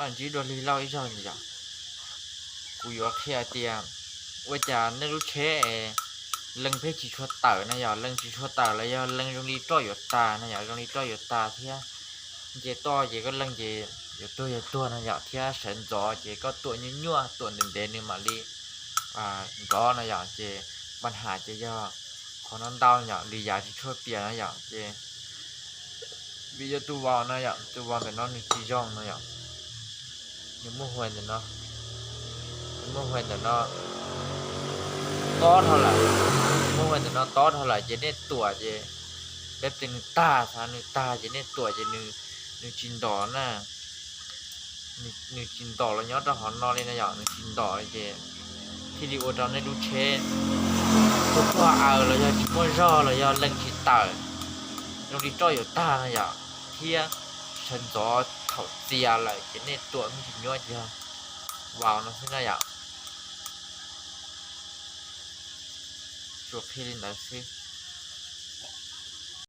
Ntsib dua lig lauj ib zaug yom, kuv yuav qhia tias ua cas nej lub tsheb es leej pheej tsis tshua tawm na yom, leej tsis tshua tawm los yog leej zoo li roj yuav tag na yom, zoo li roj yuav tag thiab. Nce toj ces koj leej ces yuav tuag yuav tuag no yom, thiab sawv ntxov ces koj tuam nyuaj nyuaj, tuam ntev ntev nws mam li nrov no yom. Ces paj has ces yog qhov no ntau yom, lwm yam tsis tshua piam no yom. Ces vim yog tus vauv no yom, tus vauv ntawm no nws tsis zoo no yom, nws muaj hua ntawm no, nws muaj hua ntawm no tob dhau lawm, muaj hua ntawm no tob dhau lawm ces nej tuam ces peb tes nws tag, xav nws tag ces nej tuam ces nws tsis ntom na, nws tsis ntom los nyob rau hauv no li no yom, nws tsis ntom li ces thiaj li ua rau nej lub tsheb tuag tuag aws los yog tsis muaj zog los yog leej tsis tawm, zoo li roj yuav tag no yom, thiab sawv ntxov thaum txias lawm ces nej tuam me ntsis nyuaj ces yog vauv no xwb na yom. Tsuas qhia li ntawd xwb.